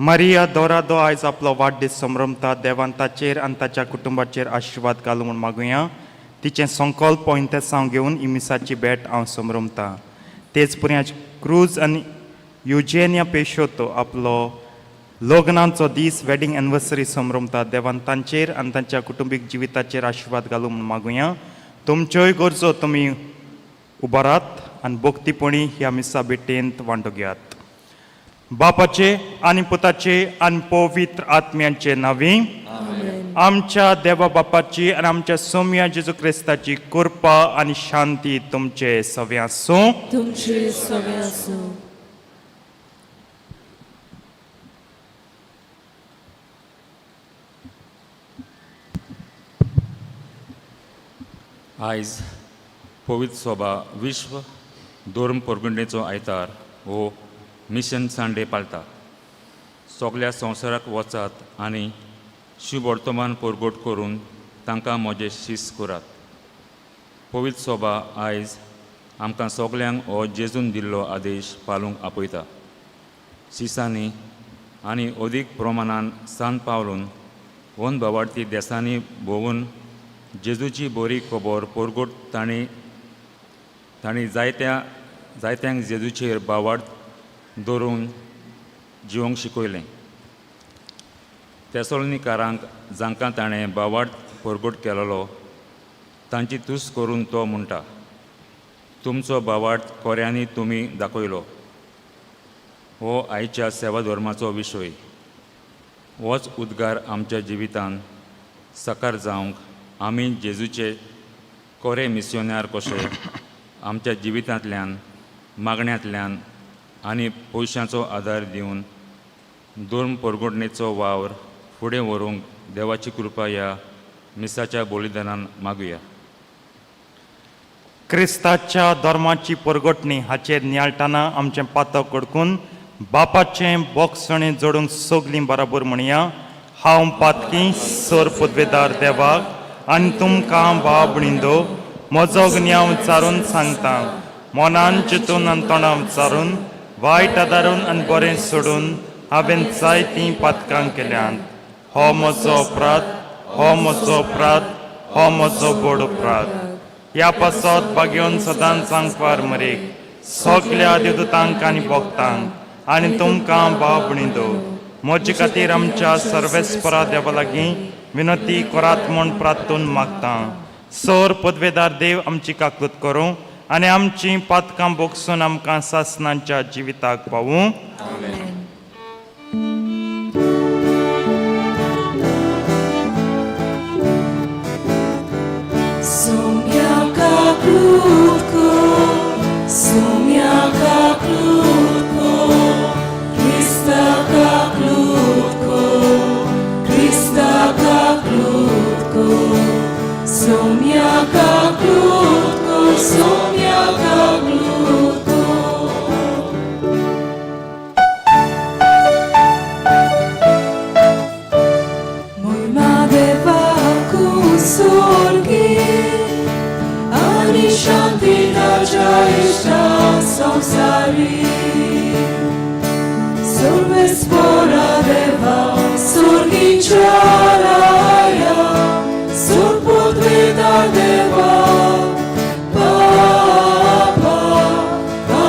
Maria Dourado आयज आपलो वाडदीस संभ्रमता. देवान ताचेर आनी ताच्या कुटुंबाचेर आशिर्वाद घालूं म्हूण मागुया. तिचें संकल्प इंतेसांव घेवन ही मिसाची भेट हांव संभ्रमता. तेच परी आज क्रूज आनी युजेनिया पेशोतो आपलो लग्नाचो दीस वेडींग एनिवर्सरी संभ्रमता. देवान तांचेर आनी तांच्या कुटुंबीक जिविताचेर आशिर्वाद घालूं म्हूण मागुया. तुमच्योय गरजो तुमी उबारात आनी भक्तीपणी ह्या मिसा भेटेंत वांटो घेयात. बापाचे आनी पुताचे आनी पवित्र आत्म्यांचे नांवी आमच्या देवा बापाची आनी आमच्या सोम्या जेजू क्रिस्ताची कृपा आनी शांती तुमचे सगळे आसूं. तुमचे सगळे आसूं. आयज पवित्र सोबा विश्व धर्म परगुंडेचो आयतार हो मिशन संडे पाळटा. सगल्या संवसाराक वचात आनी शुभ वर्तमान परगट करून तांकां म्हजें शीस करात. पवित्र सोबा आयज आमकां सगल्यांक हो जेजून दिल्लो आदेश पाळूंक आपयता. शिसांनी आनी अदीक प्रमाणान सान पावलून वन भावार्थी देसांनी भोंवून जेजूची बरी खबर परगट तांणी तांणी जायत्या जायत्यांक जेजूचेर भावार्थ दवरून जिवोंक शिकयलें. तेसोलनिकारांक जांकां ताणें भावार्थ परगट केलेलो तांची तुस्त करून तो म्हणटा, तुमचो भावार्थ कोऱ्यांनी तुमी दाखयलो. हो आयच्या सेवा धर्माचो विशय. होच उद्गार आमच्या जिवितान साकार जावंक आमी जेजूचे कोरे मिस्योनार कशे आमच्या जिवितांतल्यान मागण्यांतल्यान आनी पयशांचो आदार दिवन धर्म परगटणेचो वावर फुडें व्हरूंक देवाची कृपा ह्या मिसाच्या बलिदानान मागुया. क्रिस्ताच्या धर्माची परगटणी हाचेर नियाळटाना आमचें पातक कडकून बापाचें बोगसणें जोडूंक सगलीं बराबर म्हणया. हांव पातकी सर पदवेदार देवाक आनी तुमकां बाबणिंदो म्हजो गुन्यांव चारून सांगता. मनान चिंतून आनी तोंडान चारून वायट आदारून आनी बरें सोडून हांवें जायतीं पातकां केल्यांत. हो म्हजो अपराध, हो म्हजो अपराध, हो म्हजो व्हड अपराध. ह्या पासत बागेवन सदांच सांगपार मरेक सगल्या देवदूतांक आनी भक्तांक आनी तुमकां बाबणिंदो म्हजे खातीर आमच्या सर्वेस्परा देवा लागीं विनंती करात म्हूण प्रार्थून मागता. सर पदवेदार देव आमची काकूत करूं आनी आमची पातकां बोगसून आमकां सासनांच्या जिविताक पावूं. Sumyaka klutko, sumyaka klutko, Krista klutko, Krista klutko, sumyaka klutko, sumyaka klutko. Moima deva kusurgi, ani shanti daja ishta samsari. Survespora deva surgi charaya, surpudveda deva papa,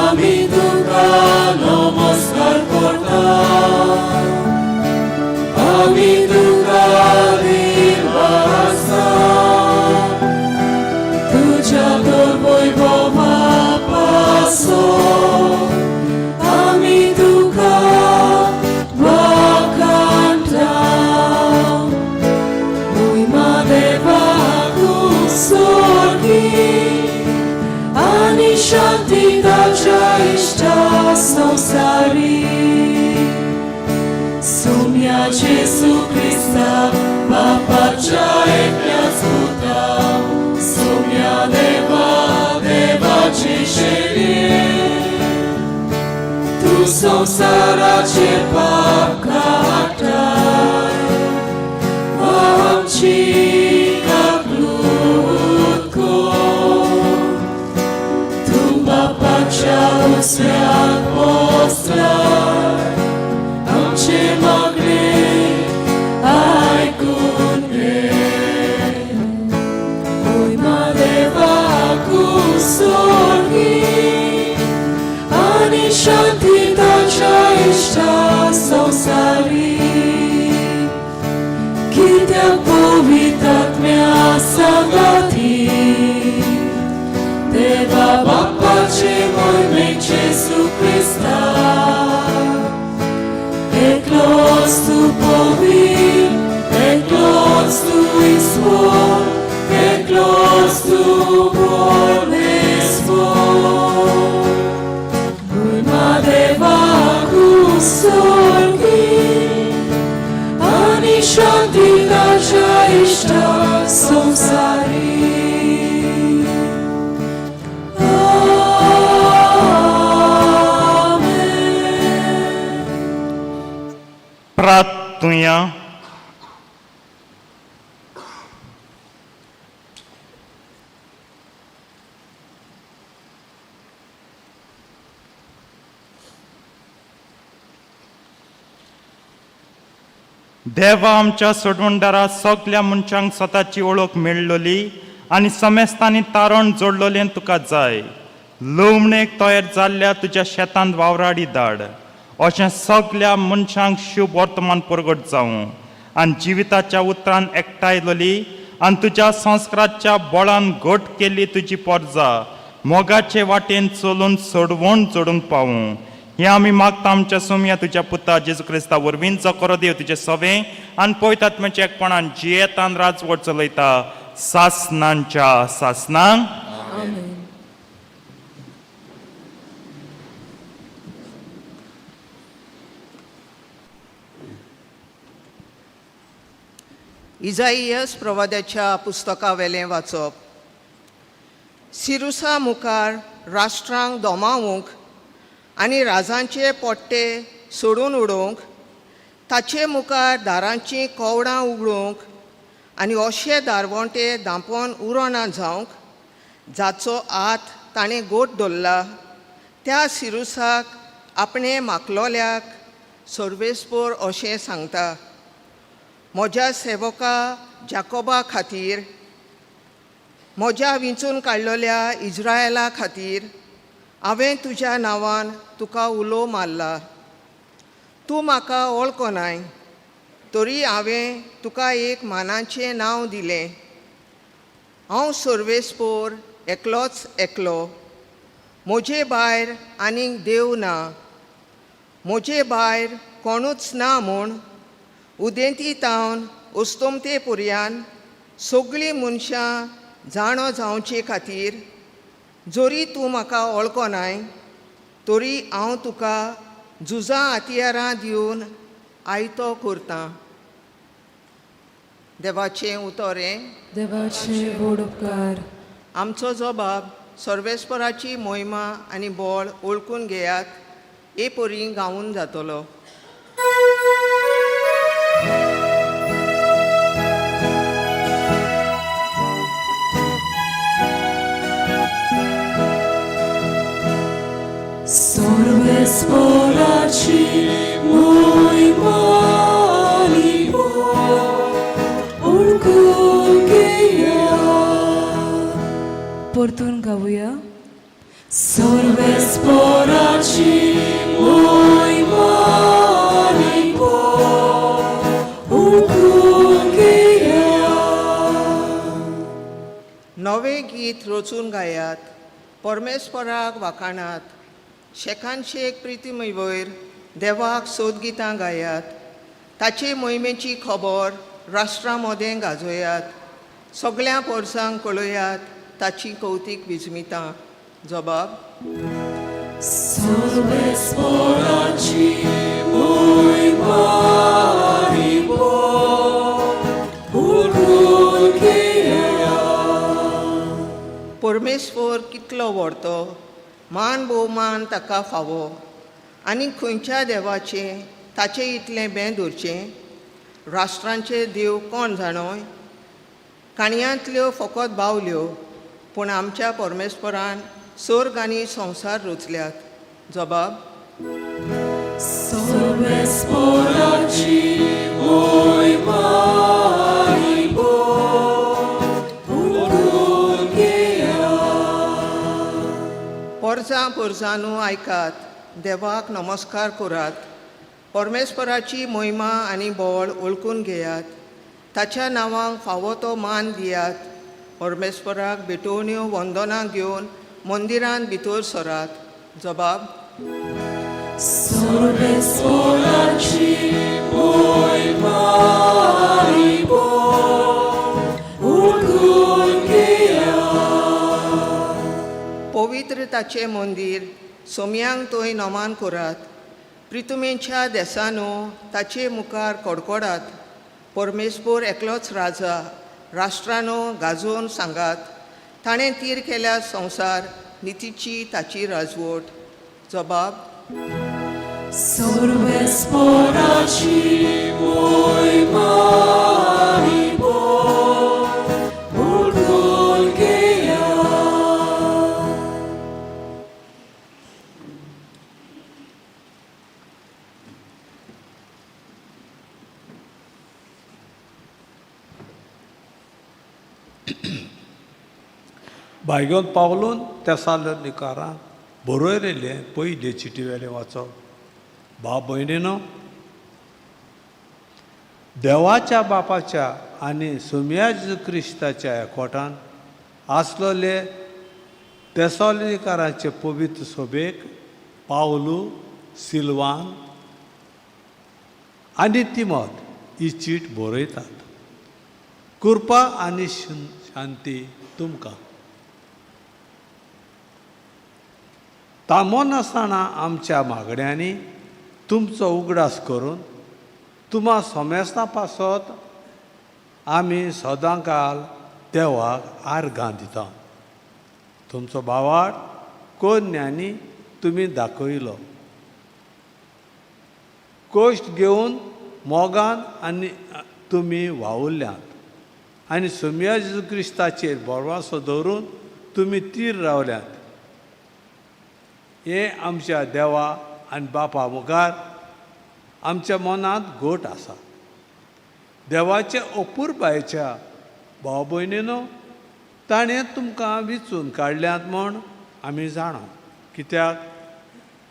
ami tuka namaskar korta. Ami tuka dilvasa, tuja Vaibhava paso, ami tuka wakanta. Moima deva kusorgi, ani shanti daja ishta samsari. Sumya Jesu Krista, Papacha eknyas puta, Sumya Deva Deva Chisheli. Tu samsara che pap katai, Amchi kaklutko. Tu papacha usyak postrai, Amche प्रार्थुया. देवा आमच्या सोडवणदारा, सगल्या मनशांक स्वताची ओळख मेळ्ळली आनी समेस्तांनी तारण जोडलोलें तुका जाय. लुवणेक तयार जाल्ल्या तुज्या शेतांत वावराडी धाड, अशें सगल्या मनशांक शुभ वर्तमान परगट जावं आनी जिविताच्या उतरान एकठांयलोली आनी तुज्या संस्काराच्या बळान घट केल्ली तुजी पोरजा मोगाचे वाटेन चलून सोडवण जोडूंक पावूं. हें आमी मागता आमच्या सोमया तुज्या पुता जेजू क्रिस्ता वरवीं, जो करो देव तुजें सवें आनी पवित्र आत्म्याच्या एकपणान जियेतान राजवट चलयता सासनांच्या सासनांक. आमेन. इजाईयस प्रवाद्याच्या पुस्तकावेलें वाचप. सिरुसा मुखार राष्ट्रांक दोमावूंक आनी राजांचे पोट्टे सोडून उडोवंक, ताचे मुखार दारांचीं कवडां उगडूंक आनी अशे दारवंटे धांपोन उरोना जावंक, जाचो आत ताणें गोट दवरला त्या सिरुसाक आपणें माकलोल्याक सर्वेस्पोर अशें सांगता. म्हज्या सेवका जाकोबा खातीर, म्हज्या विंचून काडलेल्या इज्रायला खातीर हांवें तुज्या नांवान तुका उलो मारला. तूं म्हाका वळखनाय, तरी हांवें तुका एक मानाचें नांव दिलें. हांव सर्वेस्पोर एकलोच एकलो, म्हजे भायर आनीक देव ना. म्हजे भायर कोणूच ना म्हूण उदेंती तावन उस्तोमते पुरयान सगळीं मनशां जाणो जावचे खातीर, जरी तूं म्हाका वळखनाय तरी हांव तुका झुजां हत्यारां दिवन आयतो करतां. देवाचें उतर हें. देवाचे व्हड उपकार. आमचो जबाब सर्वेस्पराची मोहिमा आनी बळ वळखून घेयात हे परी गावून जातलो. सर्वेस्पोराची मोहिमा आनी बळ ओळखून घेयात. परतून गावया. सर्वेस्पोराची मोहिमा आनी बळ ओळखून घेयात. नवें गीत रचून गायात, परमेस्पराक वाखाणात, शेखान शेख प्रितीमय वयर देवाक सोदगितां गायात. ताचे मोहिमेची खबर राष्ट्रां मदें गाजोयात, सगळ्या पोरसांक कळयात ताची कौतीक विजमितां. जबाब. सर्वेस्पोराची मोहिमा आनी बळ ओळखून घेयात. परमेश्वर कितलो व्हडतो, मान भोवमान ताका फावो, आनी खंयच्या देवाचें ताचें इतलें बें दवरचें. राष्ट्रांचे देव कोण जाणोय, काणयांतल्यो फकत बावल्यो, पूण आमच्या परमेश्वरान सर्ग आनी संवसार रचल्यात. जबाब. सर्वेस्पोराची मोहिमा आनी बळ ओळखून घेयात. पोरसां पोरसांनू आयकात, देवाक नमस्कार करात, परमेश्वराची मोहिमा आनी बळ वळखून घेयात, ताच्या नांवाक फावो तो मान दियात. परमेश्वराक भेटवण्यो वंदनां घेवन मंदिरांत भितर सरात. जबाब. सर्वेस्पोराची मोहिमा आनी बळ ओळखून घेयात. पवित्र ताचें मंदीर सोम्यांक थंय नमान करात, प्रितुमेच्या देसानू ताचे मुखार कडकडात. परमेश्वर एकलोच राजा, राष्ट्रानो गाजोवन सांगात, ताणें तीर केल्या संवसार, नितीची ताची राजवट. जबाब. सर्वेस्पराची मोहिमा बोल उडकून घेया. बायगोन पावलून तेसालोनिकारांक बरयलेलें पयले चिटी वेलें वाचप. भाव भयणीनो, देवाच्या बापाच्या आनी सोमया जेजू क्रिस्ताच्या एकवटान आसलोले तेसालोनिकारांचे पवित्र सोबेक पावलू, सिल्वान आनी तिमोत ही चीट बरयतात. कृपा आनी शांती तुमकां. तांबो नासतना आमच्या मागण्यांनी तुमचो उगडास करून तुमा सोमेस्तां पासत आमी सदांकाल देवाक आर्गां दिता. तुमचो बावाड कोण ज्ञानी तुमी दाखयलो, कश्ट घेवन मोगान आनी तुमी वावुरल्यात आनी सोमया जेजू क्रिस्ताचेर भरवंसो दवरून तुमी तीर रावल्यात. हें आमच्या देवा आनी बापा मुखार आमच्या मनांत घट आसा. देवाच्या अपुरबायेच्या भाव भयणीनो, ताणें तुमकां विचून काडल्यात म्हूण आमी जाणा, कित्याक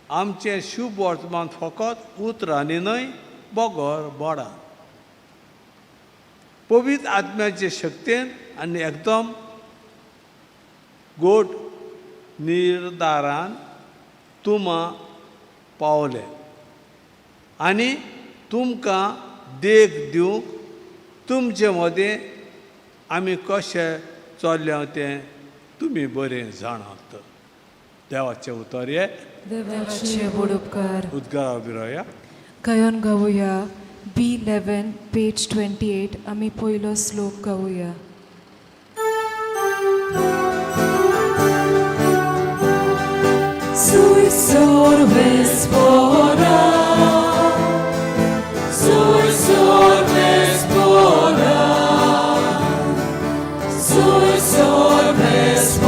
आमचें शुभ वर्तमान फकत उतरांनी न्हय बगर बोडान, पवित्र आत्म्याचे शक्तेन आनी एकदम गोट निर्दारान तुमा पावले आनी तुमकां देख दिवंक तुमचे मदें आमी कशें चल्ल्या तें तुमी बरें जाणात. देवाचें उतर हें. देवाचे व्हड उपकार. उद्गारा बिरोया. गायन गावया B11 page 28. आमी पयलो श्लोक गावया. Sui sorvespora, sui sorvespora, sui sorvespora,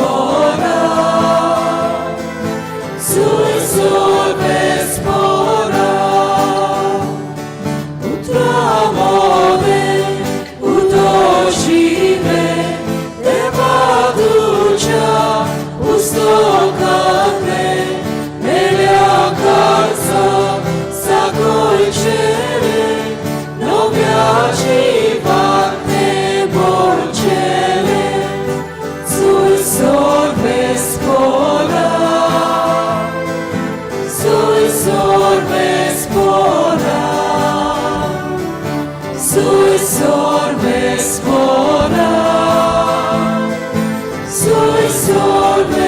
sui sorvespora. Utramode, utožive, devaduča, ustokakne, neljakarca, sakojčere, novjači vakne borčere, sui sorvespora, sui sorvespora, sui sorvespora, sui sorvespora.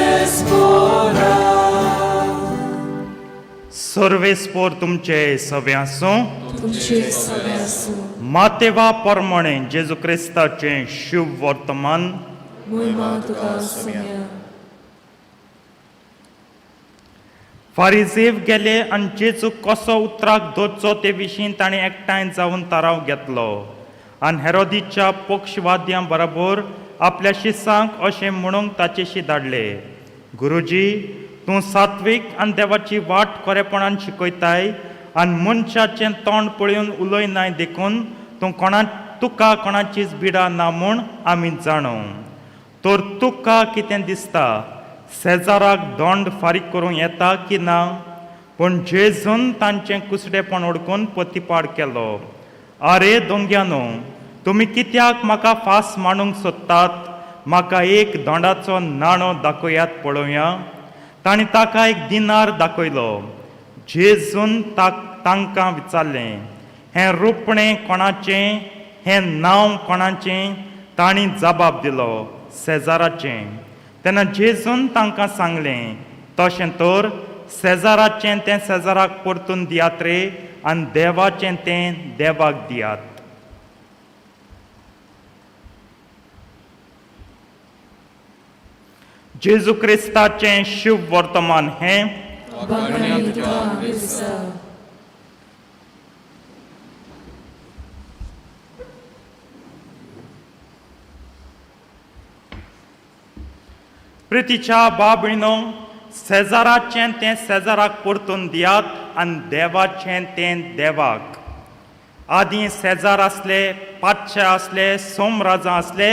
सर्वेस्पोर तुमचे सवे आसूं. तुमचे सवे आसूं. मातेवा परमणे जेजू क्रिस्ताचें शुभ वर्तमान. मोहिमा तुका सोम्या. फारिजेव गेले आनी जेजू कसो उतराक धरचो ते विशीं ताणें एकठांय जावन थाराव घेतलो आनी हेरोदीच्या पक्षवाद्यां बरोबर आपल्या शिसांक अशें म्हणूंक ताचेशी धाडले, गुरुजी, तूं सात्वीक आनी देवाची वाट खरेपणान शिकयताय आनी मनशाचें तोंड पळोवन उलयनाय, देखून तूं कोणा तुका कोणाचीच बिडा ना म्हूण आमी जाणू. तर तुका कितें दिसता, शेजाराक दोंड फारीक करूंक येता की ना? पूण जेजून तांचें कुसडेपण ओडकून प्रतिपाड केलो, आरे दोंग्यानो, तुमी कित्याक म्हाका फास मांडूंक सोदतात? म्हाका एक दोंडाचो नाणो दाखयात पळोवया. तांणी ताका एक दिनार दाखयलो. जेजून तांकां विचारलें, हें रुपणें कोणाचें, हें नांव कोणाचें? तांणी जबाब दिलो, शेजाराचें. तेन्ना जेजून तांकां सांगलें, तशें तर शेजाराचें तें शेजाराक परतून दियात रे आनी देवाचें तें देवाक दियात. जेजू क्रिस्ताचें शुभ वर्तमान हें. बघाणी तुका क्रिस्ता. प्रितीच्या बाबणीनो, शेजाराचें तें शेजाराक परतून दियात आनी देवाचें तें देवाक. आदीं शेजार आसले, पातशे आसले, सोमराजां आसले.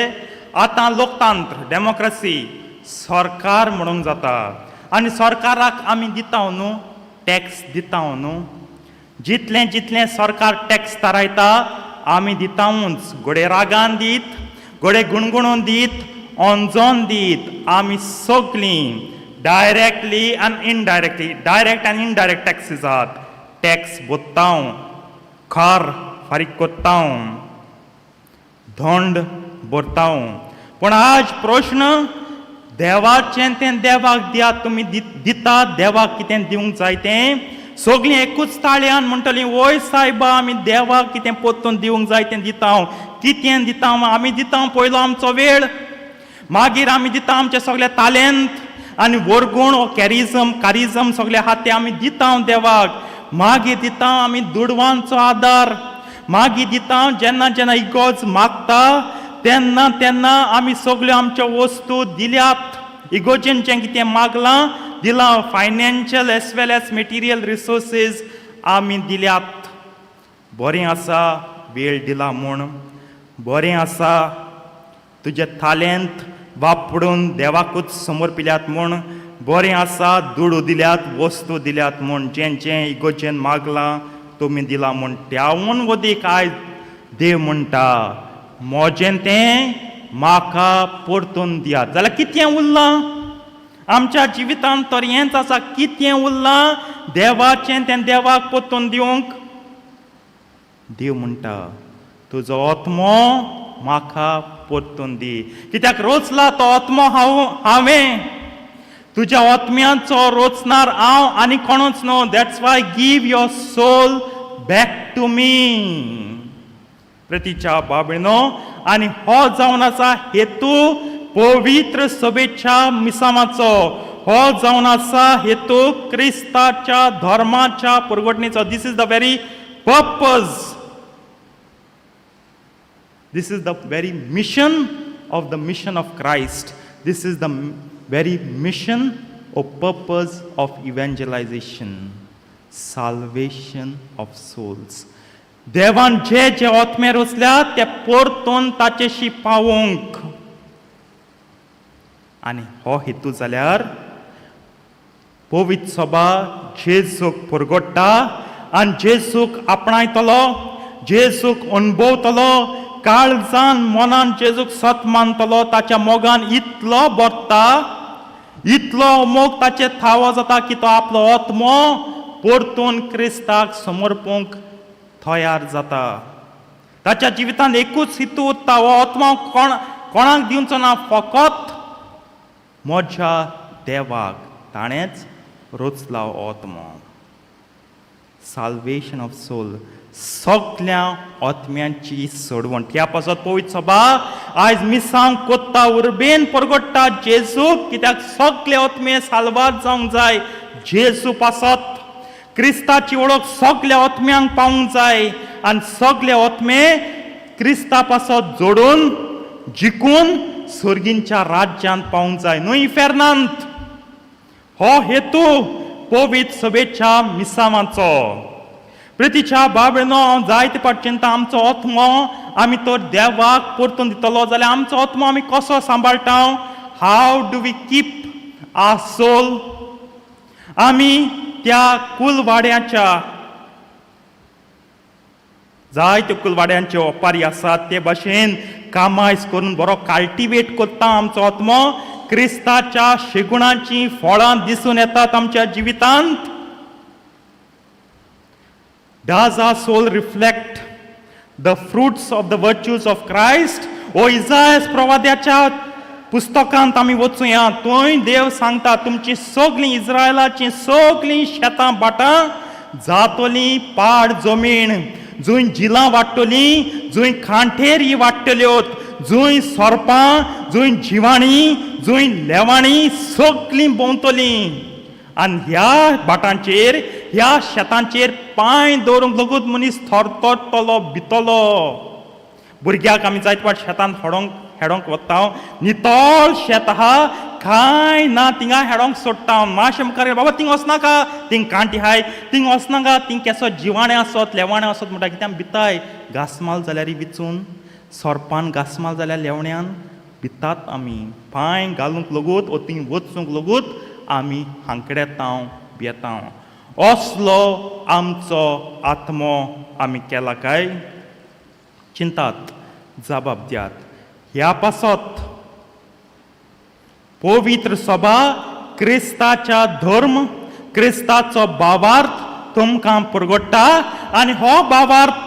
आतां लोकतंत्र, डेमोक्रसी, सरकार म्हणूंक जाता आनी सरकाराक आमी दिता न्हू, टॅक्स दिता न्हू. जितलें जितलें सरकार टॅक्स थारायता आमी दितावूच. घोडे रागान दीत, घोडे गुणगुणून दीत, अनजोन दीत, आमी सगलीं डायरेक्टली आनी इनडायरेक्टली, डायरेक्ट आनी इनडायरेक्ट टॅक्सीस आहात, टॅक्स भोत्ताव, खार फारीक कोत्ताव, धोंड भरताव. पूण आज प्रश्न, देवाचें तें देवाक दियात. तुमी दितात देवाक कितें दिवंक जाय तें? सगळीं एकूच ताळयान म्हणटलीं, वय सायबा, आमी देवाक कितें परतून दिवंक जाय तें दिता. कितें दिता आमी? दिता पयलो आमचो वेळ, मागीर आमी दिता आमचे सगळे तालेंत आनी वर्गूण ओ कॅरिजम कारिजम सगळे आहा ते आमी दिता देवाक. मागीर दिता आमी दुडवांचो आदार. मागीर दिता जेन्ना जेन्ना इगोर्ज मागता तेन्ना तेन्ना आमी सगल्यो आमच्यो वस्तू दिल्यात. इगोर्जेन जें कितें मागलां दिलां, financial as well as material resources आमी दिल्यात. बरें आसा वेळ दिला म्हूण, बरें आसा तुजें तालेंत वापरून देवाकूच समर्पिल्यात म्हूण, बरें आसा दुडू दिल्यात, वस्तू दिल्यात म्हूण, जें जें इगोर्जेन मागलां तुमी दिलां म्हूण. त्यावून वदीक आयज देव म्हणटा, म्हजें तें म्हाका परतून दियात. जाल्यार कितें उरलां आमच्या जिवितांत? तर हेंच आसा, कितें उरलां देवाचें तें देवाक परतून दिवंक? देव म्हणटा, तुजो आत्मो म्हाका परतून दी, कित्याक रोचला तो आत्मो हांव हांवें. तुज्या आत्म्याचो रोचणार हांव आनी कोणूच न्हू. That's why give your soul back to me. प्रितीच्या बाबणो, आनी हो जावन आसा हेतू पवित्र सभेच्या मिसामाचो. हो जावन आसा हेतू क्रिस्ताच्या धर्माच्या पुरवटणीचो. This is the very purpose. This is the very mission of the mission of Christ. This is the very mission or purpose of evangelization, salvation of souls. देवान जे जे आत्मे रचल्यात ते परतून ताचेशी पावोवंक. आनी हो हेतू जाल्यार पवित्र सभा जेजूक परगट्टा आनी जेजूक आपणायतलो, जेजूक अणभवतलो, काळजान मनान जेजूक सत मानतलो, ताच्या मोगान इतलो भरता, इतलो मोग ताचे थावो जाता की तो आपलो आत्मो परतून क्रिस्ताक समर्पूंक तयार जाता. ताच्या जिवितांत एकूच हेतू उरता, हो आत्मो कोण कोणाक दिवचो ना, फकत म्हज्या देवाक. ताणेंच रचला हो आत्मो. साल्वेशन ऑफ सोल, सगल्या आत्म्यांची सोडवण. त्या पासत पवित्र सभा आयज मिसांव कोत्ता, उर्बेन परगट्टा जेजूक, कित्याक सगले आत्मे साल्वार जावंक जाय जेजू पासत. क्रिस्ताची वळख सगल्या आत्म्यांक पावूंक जाय आनी सगले आत्मे क्रिस्ता पासत जोडून जिखून सर्गींच्या राज्यांत पावूंक जाय, न्हय इफेर्नांत. हो हेतू पवित्र सभेच्या मिसावांचो. प्रितीच्या बाबेनो, हांव जायते फावट चिंता, आमचो आत्मो आमी तर देवाक परतून दितलो जाल्यार आमचो आत्मो आमी कसो सांबाळटा? How do we keep our soul? आमी त्या कुलवाड्याच्या, जायत्यो कुलवाड्यांच्यो ओपारी आसात, ते भाशेन कामायस करून बरो कल्टिवेट करता आमचो आत्मो? क्रिस्ताच्या शेगुणाचीं फळां दिसून येतात आमच्या जिवितांत? Does our soul reflect the fruits of the virtues of Christ? ओ इजायस प्रवाद्याच्या पुस्तकांत आमी वचुया. थंय देव सांगता, तुमची सगळीं इस्रायलाचीं सगळीं शेतां भाटां जातलीं पाड जमीन, जंय जिलां वाडटलीं, जंय खांटेरी वाडटल्यो, जंय सोरपां, जंय जिवाणीं, जंय लेवाणीं सगळीं भोंवतलीं आनी ह्या भाटांचेर, ह्या शेतांचेर पांय दवरूंक लगूत मनीस थरथरतलो, भितलो. भुरग्याक आमी जायते फावट शेतांत हेडोंक हेडोंक वता. नितळ शेत आहा, कांय कांय ना थिंगा हेडोंक सोडटा. मातशें मुखार बाबा थिंग वचनाका, थिंग कांटी हाय, थिंग वचनाका, थिंग केसो जिवाणें आसत लेवाणें आसत म्हणटा. कित्याक आमी भिताय घासमाल जाल्यार विचून सोरपान घासमाल जाल्यार लेवण्यान भितात आमी. पांय घालूंक लगूत ओ थिंग वचूंक लगूत आमी हांकडेतांव भियेतांव. असलो आमचो आत्मो आमी केला काय? चिंतात, जबाब दियात. ह्या पासत पवित्र सभा क्रिस्ताच्या धर्म, क्रिस्ताचो भावार्थ तुमकां पुरगोडटा आनी हो भावार्थ,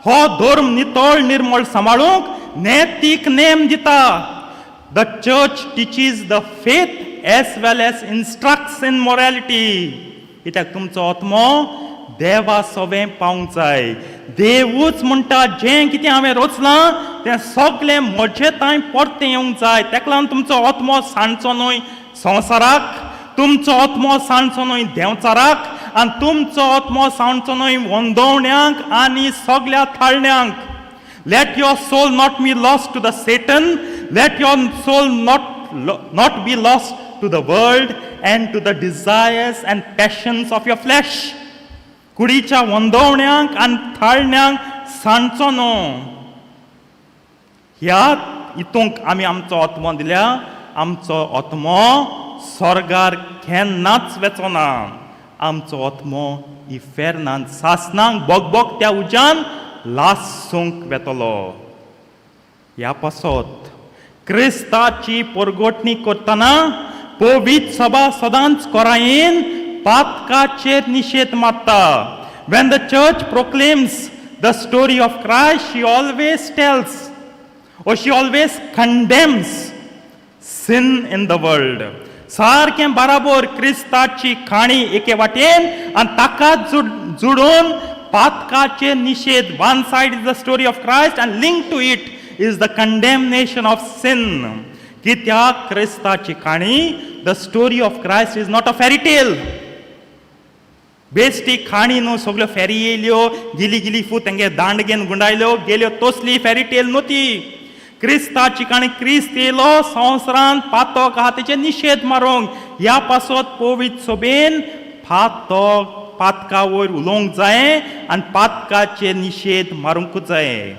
हो धर्म नितळ निर्मळ सांबाळूंक नैतीक नेम दिता. The church teaches the faith as well as instructs in morality. कित्याक तुमचो आत्मो देवा सवें पावंक जाय. देवूच म्हणटा, जें कितें हांवें रचलां तें सगळें म्हजे तांय परतें येवंक जाय. तेका लागून तुमचो आत्मो सांडचो न्हय संवसाराक, तुमचो आत्मो सांडचो न्हय देंवचाराक आनी तुमचो आत्मो सांडचो न्हय वंदवण्यांक आनी सगळ्या थाळण्यांक. Let your soul not be lost to the Satan. Let your soul not be lost to the world and to the desires and passions of your flesh. कुडीच्या वंदवण्यांक आनी थाळण्यांक सांडचो न्हू. ह्या हितूंक आमी आमचो आत्मो दिल्या, आमचो आत्मो स्वर्गार केन्नाच वेचो ना. आमचो आत्मो इफेर्नान सासनांक बोगबोग त्या उज्यान लासूंक वेतलो. ह्या पासत क्रिस्ताची परगटणी करतना पवित्र सभा सदांच कोरायेन पातकाचेर निशेध मारता. When the church proclaims the story of Christ, she always tells or she always condemns sin in the world. सारकें बराबर क्रिस्ताची काणी एके वाटेन आनी ताका जुडून पातकाचे निशेध. One side is the story of Christ and link to it is the condemnation of sin. कित्याक क्रिस्ताची काणी, the story of Christ is not a fairy tale. बेश्टी काणी न्हू. सगळ्यो फेरी येयल्यो, गिली गिली फू तेंगे दांड घेवन गुंडायल्यो गेल्यो, तसली फेरी टेल न्हू ती क्रिस्ताची काणी. क्रिस्त येयलो संवसारांत पातक आहा तेचे निशेध मारूंक. ह्या पासत पवित्र सोबेन पातक पातका वयर उलोवंक जाय आनी पातकाचे निशेध मारूंकूच जाय.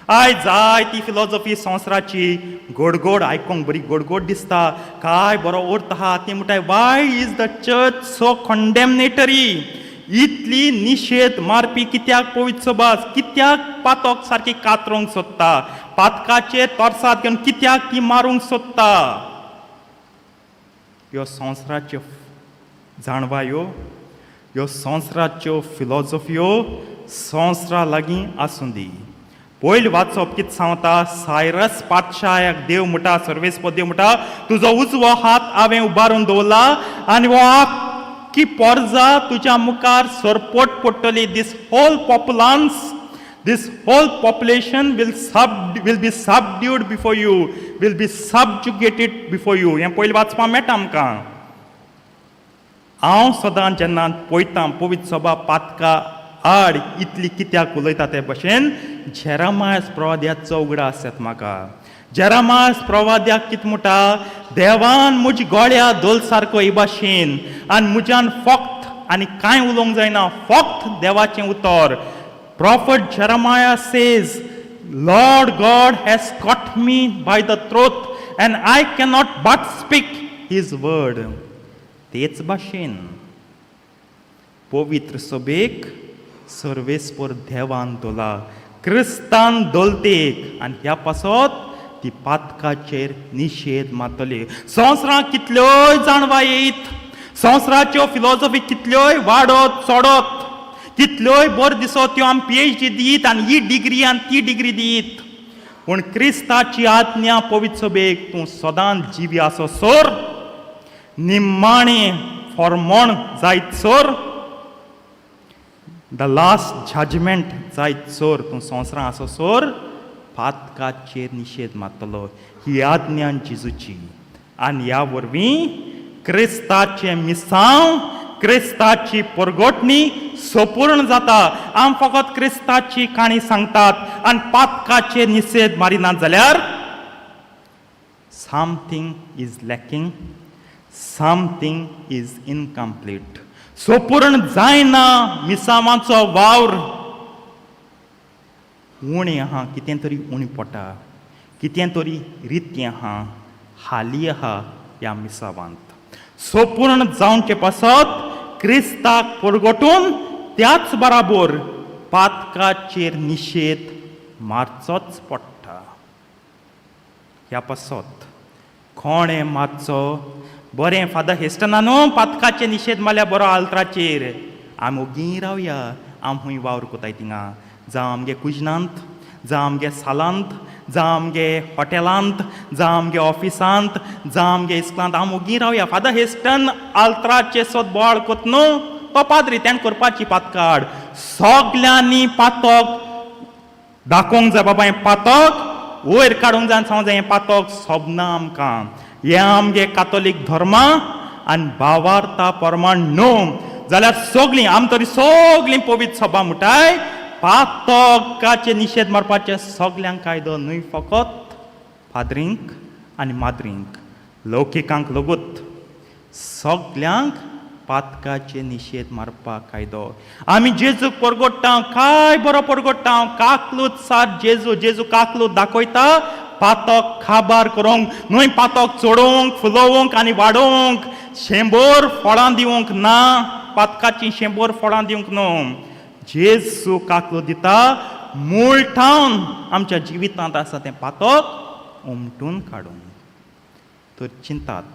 आयज जाय ती फिलॉसॉफी संवसाराची गोड गोड आयकोंक बरी गोड गोड दिसता, काय बरो अर्थ आहा. ती म्हणटाय, why is the church so condemnatory? इतली निशेध मारपी कित्याक पवित्र सभा? कित्याक पातक सारकी कातरोंक सोदता? पातकाचेर तोरसाद घेवन कित्याक ती मारूंक सोदता? ह्यो संवसाराच्यो जाणवायो, ह्यो संवसाराच्यो फिलॉसॉफियो संवसारा लागीं आसूं दी. पयलीं वाचप कितें सांगता? सायरस पातशायाक देव म्हणटा, सर्वेस्पर देव म्हणटा, तुजो उजवो हात हांवें उबारून दवरला आनी हो आख्खी पोरजा तुज्या मुखार सरपट पडटली. This whole populace, this whole population will be subdued before you, will be subjugated before you. हें पयलीं वाचपाक मेळटा आमकां. हांव सदां जेन्ना पळयतां पवित्र सभा पातका आड इतली कित्याक उलयता, ते भशेन जेरामायस प्रवाद्याचो उगडास येता म्हाका. जेरामायस प्रवाद्याक कितें म्हणटा? देवान म्हजी गोळ्या दोल सारको ही भाशेन आनी म्हज्यान फक्त आनी कांय उलोवंक जायना, फक्त देवाचें उतर. Prophet Jeremiah says, Lord God has caught me by the throat and I cannot but speak his word. तेच भाशेन पवित्र सभेक सर्वेस्पर देवान दोला, क्रिस्तान दोलतेक आनी ह्या पासत ती पातकाचेर निशेध मारतली. संवसारांत कितल्योय जाणवाय येयत, संवसाराच्यो फिलॉसॉफी कितल्योय वाडत चडत, कितल्योय बऱ्यो दिसत, त्यो आमी पीएचडी दीत आनी ही डिग्री आनी ती डिग्री दीत, पूण क्रिस्ताची आज्ञा पवित्र सभेक, तूं सदांच जिवी आसो सर, निमाणें फॉर्मोण जायत सर, the last judgement जायत सर, तूं संवसारां आसो सर पातकाचेर निशेध मारतलो. ही आज्ञा जेजूची आनी ह्या वरवीं क्रिस्ताचें मिसांव, क्रिस्ताची परगटणी सपूर्ण जाता. आम फकत क्रिस्ताची काणी सांगतात आनी पातकाचेर निशेध मारिनात जाल्यार Something is lacking, something is incomplete. सोपूर्ण जायना मिसांवाचो वावर. उणें आहा, कितें तरी उणें पडटा, कितें तरी रितें आहा, हाली आहा ह्या मिसावांत. सोपूर्ण जावचे पासत क्रिस्ताक परगटून त्याच बराबर पातकाचेर निशेध मारचोच पडटा. ह्या पासत कोणें मारचो? बरें फादर हेस्टना न्हू पातकाचेर निशेध मारल्या बरो आल्त्राचेर, आमी ओगी रावया, आम खूंय वावर कोताय थिंगा, जावं आमगे कुजनांत, जावं आमगे सालांत, जावं आमगे हॉटेलांत, जावं आमगे ऑफिसांत, जावं आमगे इस्कुलांत, आम ओगी रावया. फादर हेस्टन आल्त्राचेर सोद बोवाळ कोत न्हू, तो पाद्री तेणें करपाची पातकाड. सगल्यांनी पातक दाखोवंक जाय बाबा, हें पातक वयर काडूंक जाय आनी सांगूंक जाय हें पातक सोबना आमकां, हें आमगे कातोलीक धर्मा आनी भावार्था प्रमाण न्हू. जाल्यार सगळीं आम तरी सगळीं पवित्र सभा मुठाय पातकाचे निशेध मारपाचें सगल्यांक कायदो न्हय, फकत फादरींक आनी माद्रींक, लौकिकांक लगूत, सगल्यांक पातकाचे निशेध मारपाक कायदो. आमी जेजूक परगोट्टा, काय बरो परगोट्टा, काकलूत सात जेजू, जेजू काकलूत दाखयता पातक खाबार करूंक न्हय, पातक चडोवंक, फुलोवंक आनी वाडोवंक, 100 फळां दिवंक ना, पातकाचीं 100 फळां दिवंक न्हू. जेजू काकलूत दिता मूळ ठावन आमच्या जिवितांत आसा तें पातक उमटून काडूंक. तर चिंतात,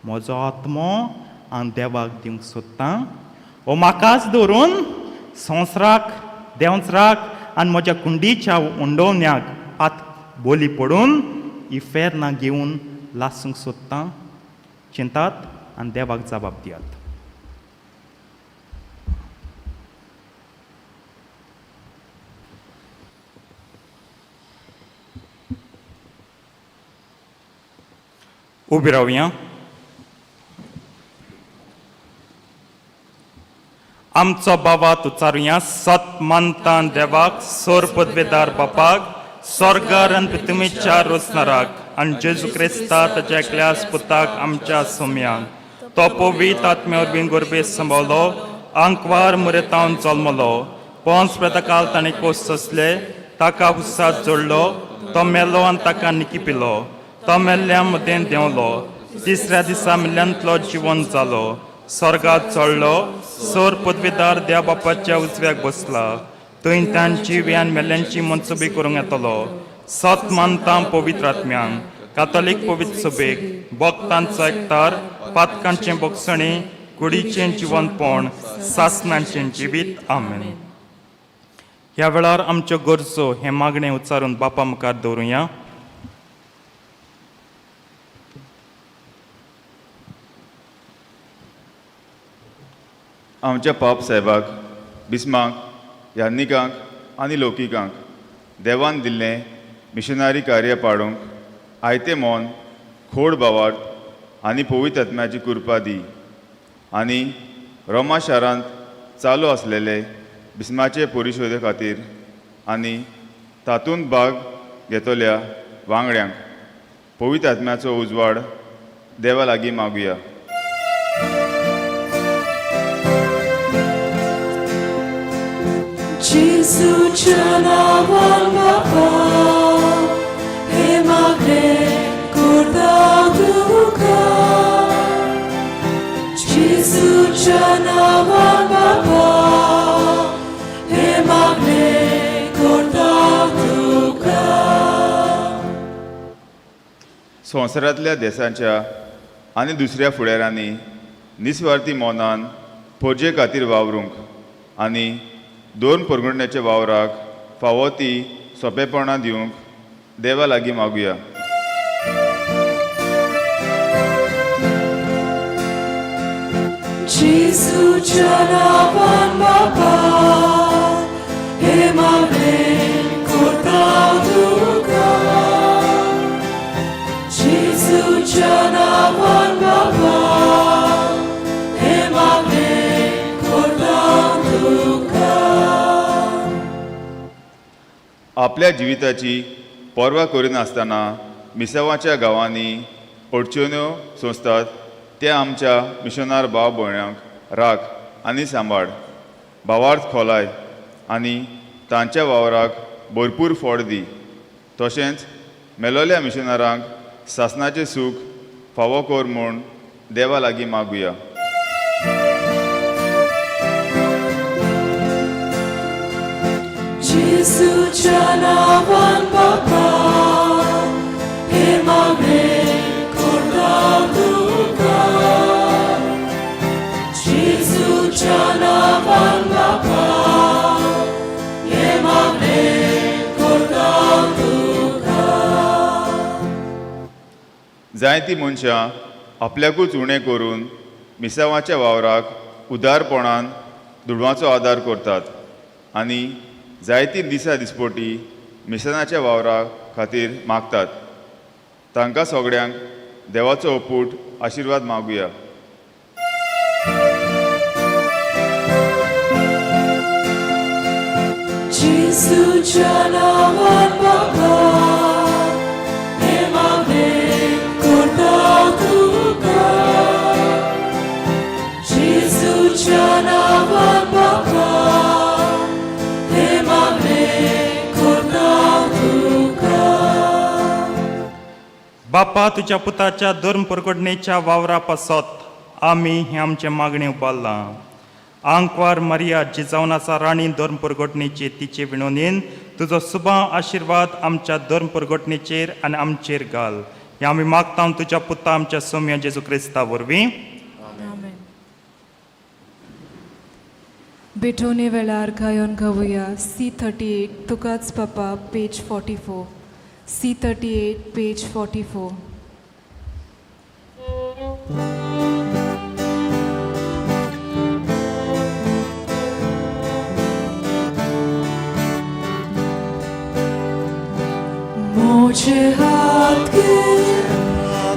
म्हजो आत्मो हांव देवाक दिवंक सोदतां, ओ म्हाकाच दवरून संवसाराक, देंवचाराक आनी म्हज्या कुंडीच्या उंडोवण्याक पात बोली पडून इफेर्ना घेवन लासूंक सोदतां. चिंतात आनी देवाक जबाब दियात. उबी रावया. आमचो बाबा तुचारुया. सत मानतान देवाक, सोर पदवेदार बापाक, स्वर्गार आनी पृथ्वीच्या रोसनाराक आनी जेजू क्रिस्ता ताच्या एकल्याच पुताक आमच्या सोम्याक, तो पवित्र आत्म्या वरवीं गोरबे सांबावलो, आंकवार मुरेतावन जल्मलो, पोंस प्रेतकाल ताणें कोस सोंसले, ताका हुस्सात जोडलो, तो मेलो आनी ताका निकिपिलो, तो मेल्ल्या मदें देंवलो, तिसऱ्या दिसा मेल्ल्यांतलो जिवन जालो, स्वर्गात चडलो, सोर पदवीदार देव बापाच्या उजव्याक बसला, थंय तांची आनी मेल्ल्यांची मनसुबी करूंक येतलो. सत मानता पवित्र आत्म्यांक, कातोलीक पवित्र सभेक, भक्तांचो एकतार, पातकांचें बोगसणें, कुडीचें जिवनपण, सासनांचें जिवीत. आमेन. ह्या वेळार आमच्यो गरजो हें मागणें उच्चारून बापा मुखार दवरुया. आमच्या पाप साहेबाक, बिस्माक, याज्ञिकांक आनी लौकिकांक देवान दिल्लें मिशनरी कार्य पाडूंक आयतें मन, खोड भावार्थ आनी पवित्र आत्म्याची कृपा दी आनी रोमा शारांत चालू आसलेले बिस्माचे परिशोदे खातीर आनी तातूंत भाग घेतल्या वांगड्यांक पवित्र आत्म्याचो उजवाड देवा लागीं मागुया. जेजूच्या नांवान बापा हे मागणें करता तुका, जेजूच्या नांवान बापा हे मागणें करता तुका. संवसारांतल्या देशांच्या आनी दुसऱ्या फुडाऱ्यांनी निस्वार्थी मनान परजे खातीर वावरूंक आनी दोन परगटण्याच्या वावराक फावो ती सोंपेपणां दिवंक देवा लागीं मागुया. जेजूच्या नांवान बापा हे मागणें करता तुका, जेजूच्या नांवान बापा हे मागणें करता तुका. आपल्या जिविताची पर्वा करिनासतना मिसांवाच्या गांवांनी अडचण्यो सोंसतात त्या आमच्या मिशनार भाव भयणांक राख आनी सांबाळ, भावार्थ खोलाय आनी तांच्या वावराक भरपूर फळ दी. तशेंच मेलोल्या मिशनारांक सासणाचें सूख फावो कर म्हूण देवा लागीं मागुया. जेजूच्या नांवान बापा हे मागणें करता तुका. जेजूच्या नांवान बापा हे मागणें करता तुका. जायतीं मनशां आपल्याकूच उणें करून मिसांवाच्या वावराक उदारपणान दुडवांचो आदार करतात आनी जायतीं दिसा दिसपटी मिसनाच्या वावरा खातीर मागतात. तांकां सगळ्यांक देवाचो अपूट आशिर्वाद मागुया. जेजूच्या नांवान बापा हे मागणें करता तुका. जेजूच्या नांवान बापा हे मागणें करता तुका. बापा तुज्या पुताच्या धर्म परगडणेच्या वावरा पासत आमी हें आमचें मागणें उबारलां. आंकवार मारिया जी जावन आसा राणी धर्म परगटणेची, तिचे विणोनीन तुजो सुबा आशिर्वाद आमच्या धर्म परगटणेचेर आनी आमचेर घाल. हें आमी मागता तुज्या पुता आमच्या सोम्या जेजू क्रिस्ता वरवीं. बेटोने वेळार गायोन गावया C38 तुकाच बापा, पेज 44. C38, page 44. मोजे हात गे,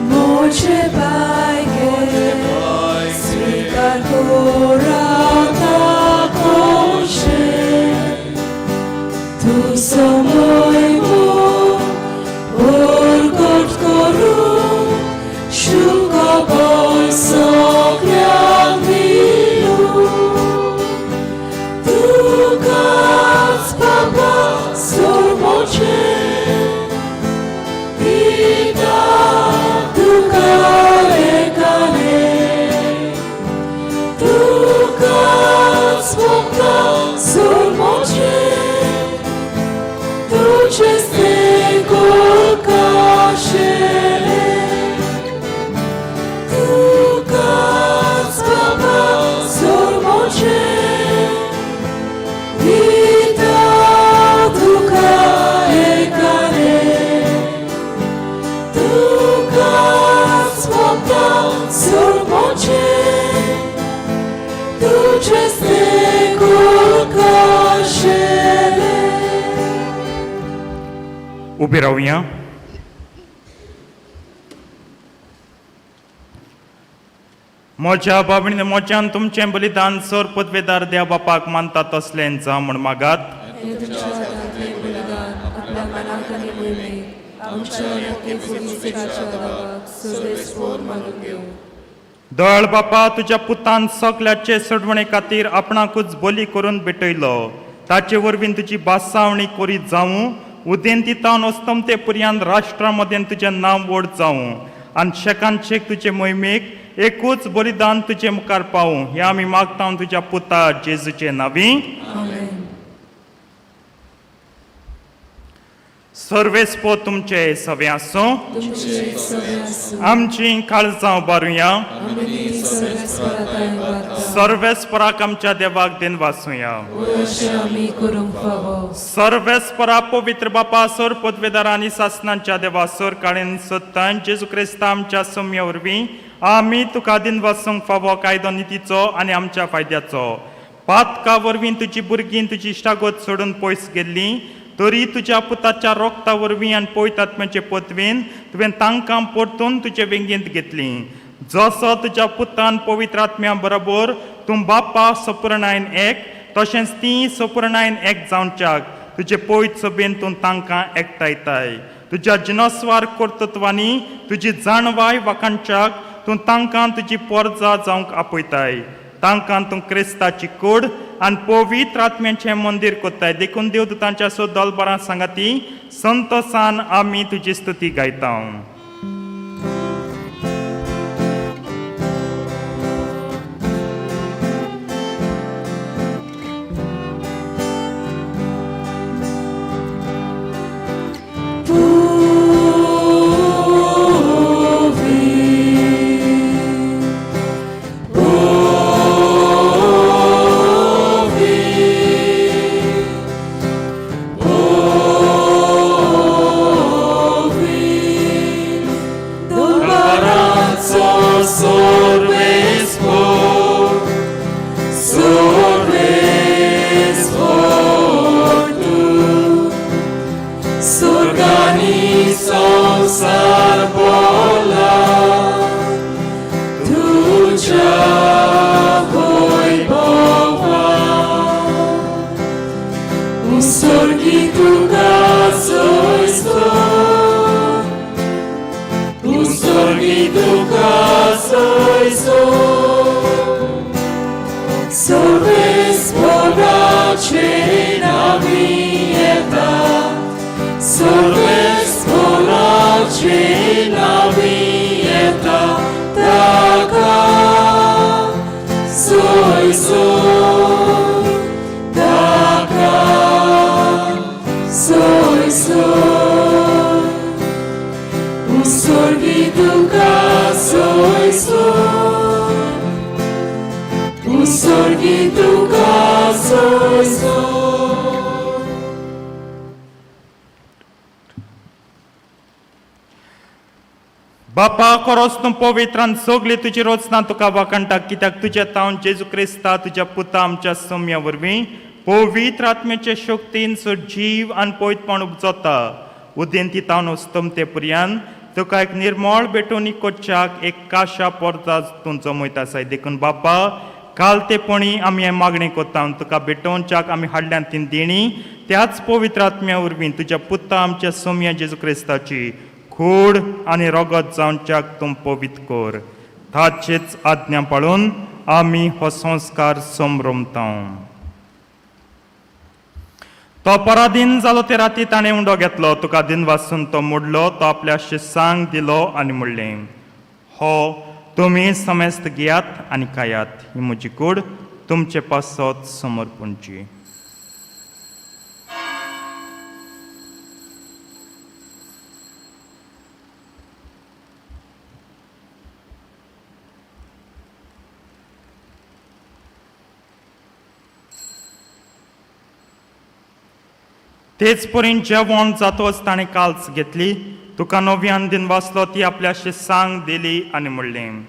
मोजे पाय गे, स्वीकार कोराता कोशे. तू समय मो प्रगट करू, शुकबळ सगळ्यांक दिलू. तुकाच बाबा सोडमोचे, पिता तुका एकाने. तुकाच फक्त सोडमोचे, तुझेच तें कोळकाशेलें. तुकाच बाबा सोडमोचे, पिता तुका एकाने. तुकाच फक्त सोडमोचे, तुझेच तें कोळकाशेलें. उबी रावया. म्हज्या बाबणीन म्हज्यान तुमचें बलिदान सर पदवेदार देव बापाक मानता तसलें जावं म्हूण मागात. हे तुमच्या हातांतलें बलिदान आपल्या मनाक आनी मोहिमेक आमच्या आनी पुलिसाच्या देवाक सर्वेस्पोर मानून घेवं. दयाळ बापा, तुज्या पुतान सगल्याचे सोडवणे खातीर आपणाकूच बली करून भेटयलो. ताचे वरवीं तुजी बासावणी करीत जावं, उदेंती तावन अस्तमते पर्यंत राष्ट्रा मदें तुजें नांव व्हड जावं आनी शेकान शेक तुजे मोहिमेक एकूच बलिदान तुजे मुखार पावूं. हें आमी मागता तुज्या पुता जेजूचे नांवी. आमेन. सर्वेस्पो तुमचे सवे आसूं. तुमचे सगळे आसूं. आमची काळजां उबारुया. आमी ती सर्वेस्पराताय वार्ता. सर्वेस्पराक आमच्या देवाक दिन वासूया. अशें आमी करूंक फावो. सर्वेस्परा पवित्र बापा, सर पदवेदार आनी सासनांच्या देवा, सर काळीन सत्तान जेजू क्रिस्ता आमच्या सम्या वरवीं आमी तुका दिन वासूंक फावो कायदो नितीचो आनी आमच्या फायद्याचो. पातका वरवीं तुजी भुरगीं तुजी इश्टागत सोडून पयस गेल्लीं तरी तुज्या पुताच्या रोगता वरवीं आनी पयत आत्म्याचे पतवेन तुवें तांकां परतून तुजे वेंगेंत घेतलीं. जसो तुज्या पुतान पवित्र आत्म्या बरोबर तूं बापा सपूर्णायन एक, तशेंच ती सपूर्णायन एक जावच्याक तुजे पयत सभेन तूं तांकां एकठांयताय. तुज्या जिनस्वार कर्तृत्वांनी तुजी जाणवाय वाखाणच्याक तूं तांकां तुजी पोरजा जावंक आपयताय. तांकां तूं क्रिस्ताची कूड आनी पवित्र आत्म्याचें मंदीर कोत्ताय. देखून देव तांच्या सो दलबरां सांगाती संतोसान आमी तुजी स्तुती गायता. बापा खरोच तूं पवित्र आनी सगली तुजी रचना तुका वाखाणटा, कित्याक तुज्या तावन जेजू क्रिस्ता तुज्या पुता आमच्या सोम्या वरवीं पवित्र आत्म्याचे शक्तीन सो जीव आनी पवित्रपण उपजता. उदेंती तावन वस्तम ते पुरयान तुका एक निर्मळ भेटून कोच्याक एक काशा पोरता तूं जमयत आसाय. देखून बापा काल ते पणी आमी हें मागणें कोत्ता, तुका भेटोवच्याक आमी हाडल्यान तीन देणी त्याच पवित्र आत्म्या वरवीं तुज्या पुता आमच्या सोम्या जेजू क्रिस्ताची कूड आनी रगत जावच्याक तूं पवित्र कर. ताचेच आज्ञा पाळून आमी हो संस्कार समरमता. तो पराधीन जालो ते राती ताणें उंडो घेतलो, तुका दिन वासून तो मोडलो, तो आपल्या शिसांक दिलो आनी म्हणलें, हो तुमी समेस्त घेयात आनी खायात, ही म्हजी कूड तुमचे पासत समर्पणची. तेच परीन जेवण जातोच ताणें काल्स घेतली, तुका नव्यान दिन वाचलो, ती आपल्या शिसांक दिली आनी म्हणलें,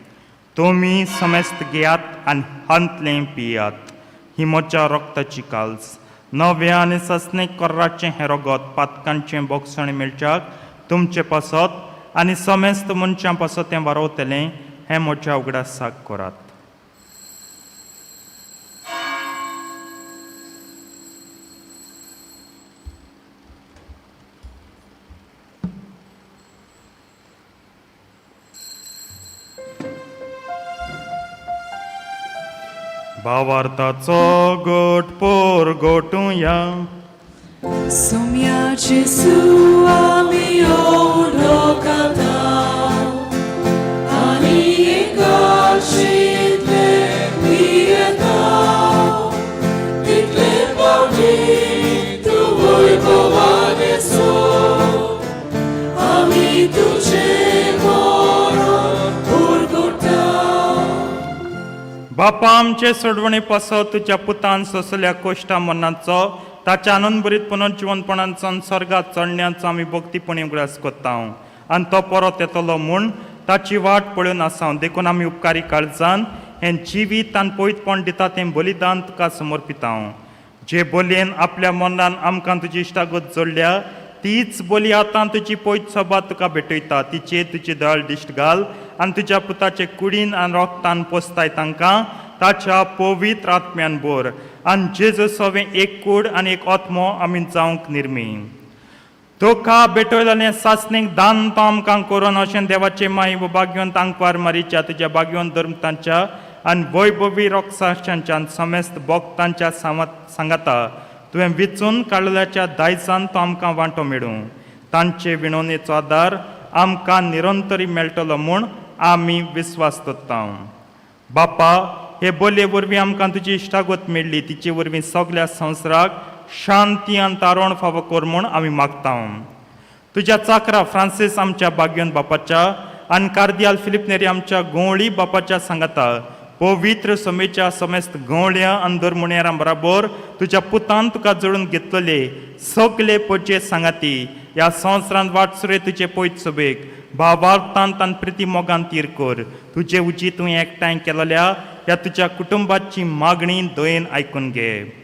तुमी समेस्त घेयात आनी हांतलें पियात, ही म्हज्या रक्ताची काल्स, नव्या आनी ससने कोर्राचें हें रगत पातकांचें बोगसण मेळच्याक तुमचे पासत आनी समेस्त मनशां पासत तें वारवतलें, हें म्हज्या उगडासाक करात. भावार्थाचो गोट पोर गोटुया. सोम्या जेजू आमी ओडोकाता आनी एकाशितले पियेता, तितले पावटी तूं वैभवानेसो आमी तुजें मरण उरगुटा. बापा आमचे सोडवणे पासत तुज्या पुतान सोंसल्या कोश्टा मरणाचो ताच्या आनंदभरीत पुनर्जिवनपणाचो आनी स्वर्गात चडण्याचो आमी भक्तीपणी उगडास कोत्ता आनी तो परत येतलो म्हूण ताची वाट पळोवन आसा. देखून आमी उपकारी काळजान हें जिवीत आनी पवित्रपण दिता तें बलिदान तुका समर्पिता. जे बोलयेन आपल्या मनान आमकां तुजी इश्टागत जोडल्या तीच बोली आतां तुजी पवित्र सभा तुका भेटयता. तिचेर तुजी दयाळ दिश्ट घाल आनी तुज्या पुताचे कुडीन आनी रोगतान पोसताय तांकां ताच्या पवित्र आत्म्यान भर आनी जेजू सवें एक कूड आनी एक आत्मो आमी जावंक निर्मी. तुका भेटयलेलें सासणीक दान तो आमकां करून अशें देवाचे माई भाग्यवंत आंकवार मारीच्या तुज्या भाग्यवंत धर्म तांच्या आनी वैभवी रोगसाक्षांच्या समेस्त भक्तांच्या सांगाता तुवें विचून काडलेल्याच्या दायजान तो आमकां वांटो मेळूं. तांचे विणवणेचो आदार आमकां निरंतरी मेळटलो म्हूण आमी विस्वास दवरता. बापा, हे बोलये वरवीं आमकां तुजी इश्टागत मेळ्ळी, तिचे वरवीं सगल्या संवसाराक शांती आनी तारण फावो कर म्हूण आमी मागता. तुज्या चाकरा फ्रांसीस आमच्या भाग्यवंत बापाच्या आनी कार्दियाल फिलीप नेरी आमच्या गंवळी बापाच्या सांगाता पवित्र समेच्या समेस्त गंवळ्या आनी धर्मुणेरां बराबर तुज्या पुतान तुका जोडून घेतलेले सगले पजे सांगाती ह्या संवसारांत वाटसुरे तुजे पयत सभेक भावार्थांत आनी प्रिती मोगान तीर कर. तुजे उजी तुवें एकठांय केलेल्या ह्या तुज्या कुटुंबाची मागणी दयेन आयकून घे.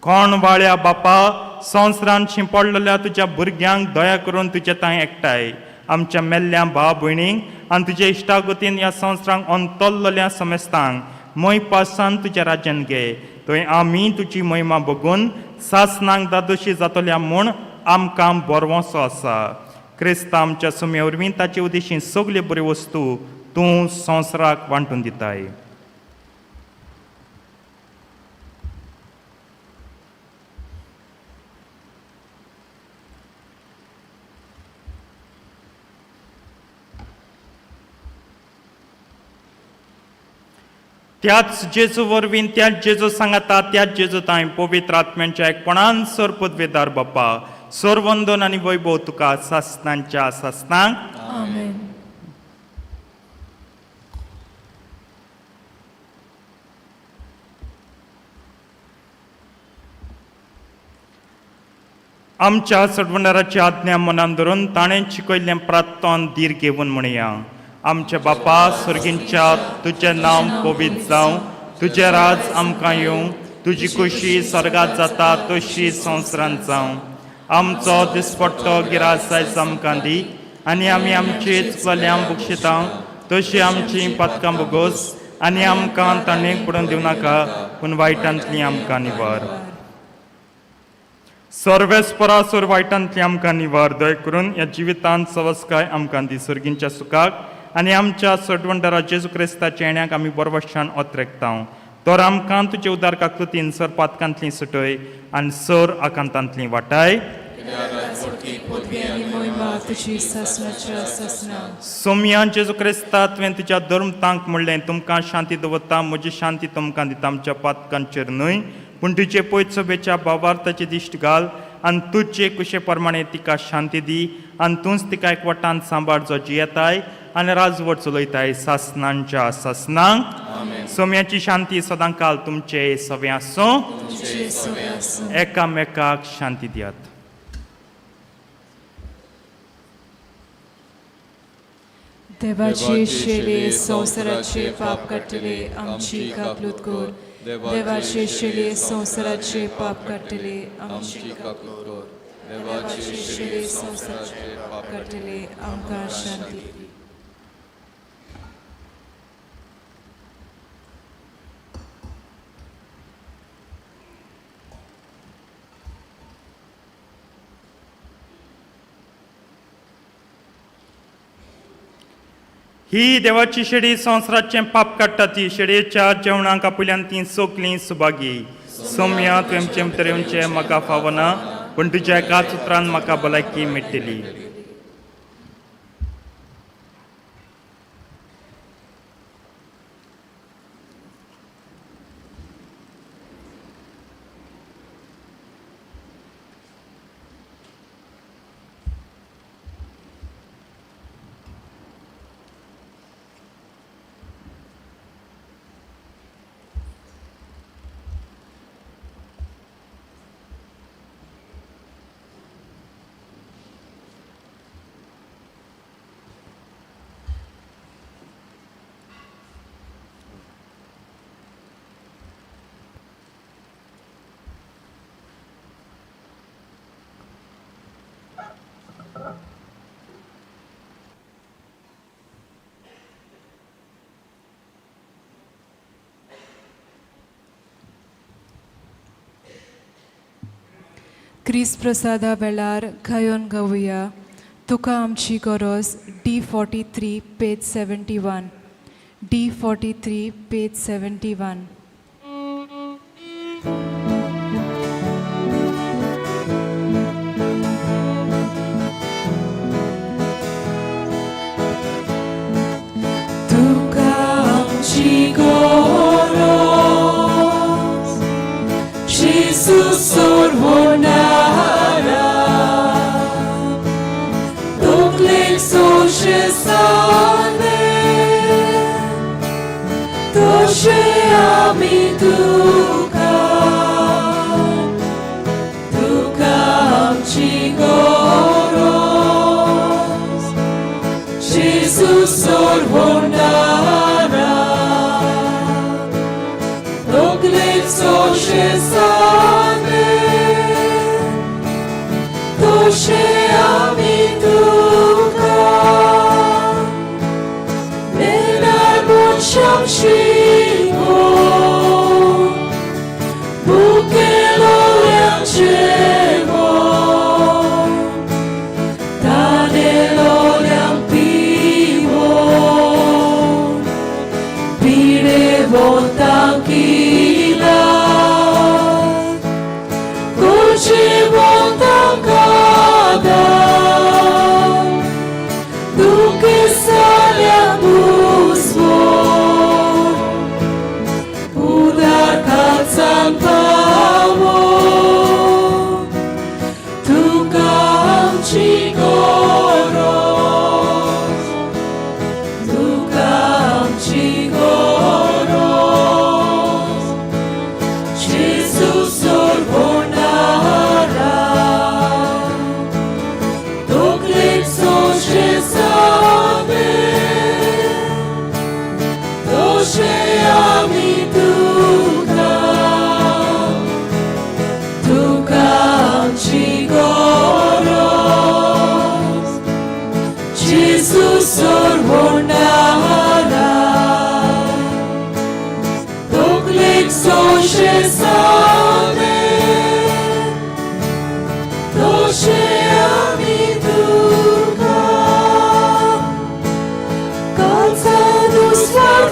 कोण वाळ्या बापा, संवसारांत शिंपडलेल्या तुज्या भुरग्यांक दया करून तुजे तांय एकठांय आमच्या मेल्ल्या भाव भयणींक आनी तुज्या इश्टागतीन ह्या संवसारांक अंतरलेल्या समेस्तांक मय पासान तुज्या राज्यान घे. थंय आमी तुजी महिमा बगून सासनांक दादोशी जातल्या म्हूण आमकां बरवसो आसा. क्रिस्ता आमच्या सुम्या वरवीं ताचे उदेशीं सगल्यो बऱ्यो वस्तू तूं संवसाराक वांटून दिताय. त्याच जेजू वरवीं, त्याच जेजू सांगाता, त्याच जेजू तांय पवित्र आत्म्यांच्या एकपणान सर पदवेदार बापा, सरवंदन आनी वैभव तुका सासनांच्या सासनांक. आमेन. आमच्या सडवंडाराची आज्ञा मनान धरून ताणें शिकयल्लें प्रार्थन धीर घेवन म्हणया. आमच्या बापा सर्गींच्या, तुजें नांव पवित्र जावं, तुजें राज आमकां येवं, तुजी खुशी स्वर्गात जाता तशी संवसारांत जावं. आमचो दिसपट्टो गिरास आयज आमकां दी आनी आमी आमची चुकल्यां बक्षिता तशी आमची पातकां बोगोस आनी आमकां ताणें पडून दिवं नाका, पूण वायटांतली आमकां निवार. सर्वेस्परासोर वायटांतली आमकां निवार. दय करून ह्या जिवितांत सवस्काय आमकां दी सर्गींच्या सुखाक आनी आमच्या सडवंडरा जेजू क्रिस्ताच्या येण्याक आमी बरवशान ओतरेकता. तर आमकां तुजे उदार काकृतीन सर पातकांतली सुटय आनी सर आकांतांतली वाटाय. सोमया जेजू क्रिस्ता, तुवें तुज्या धर्मतांक म्हणलें, तुमकां शांती दवरता, म्हजी शांती तुमकां दिता, आमच्या पातकांचेर न्हय पूण तुजे पयत सभेच्या भावार्थाची दिश्ट घाल आनी तुजे कुशे प्रमाणे तिका शांती दी आनी तूंच तिका एकवटान सांबाळ जो जियेताय आनी राजवट चलयताय सासनांच्या सासनांक. सोम्याची शांती सदां काल तुमचे सवे आसूं. एकामेकाक शांती दियात. देवाची शेली संवसाराचे पाप काडटले आमची काकलूत कर. देवाची शेली संवसाराचे पाप काडटले आमची काकलूत कर. देवाची शेली संवसाराचे पाप काडटले आमकां शांती दी. ही देवाची शेडी संवसाराचें पाप काडटा ती शेडयेच्या जेवणाक आपल्यान ती सोकली सुभागी. सोम्या, तुवें आमचें येवचें म्हाका फावना, पूण तुज्या एकाच उतरान म्हाका भलायकी मेळटली. क्रिस्त प्रसादा वेळार गायोन गावया तुका आमची गरज D 43 page 71, D 43 page 71. तुका आमची गरज जेजू सोडवणारा तकलेक सोशे साने तशें आमी तुका तुका आमची गरज जेजू सोडवणारा तकलेक सोशे साने तशें आमी तुका मेणार मनशांक शिकोवन भुकेलोल्यांक जेवण तानेलोल्यांक पिवोवन पिडेवंतांक इलाज गरजेवंतांक आदार दुखेस्ताल्यांक बुजवण उदारकाचान पावोवन तुका आमची गरज तुका आमची गरज जेजू सोडवणारा तकलेक सोशे साने तशें आमी तुका तुका आमची गरज जेजू सोडवणारा तकलेक सोशे साने तशें आमी तुका काळजांत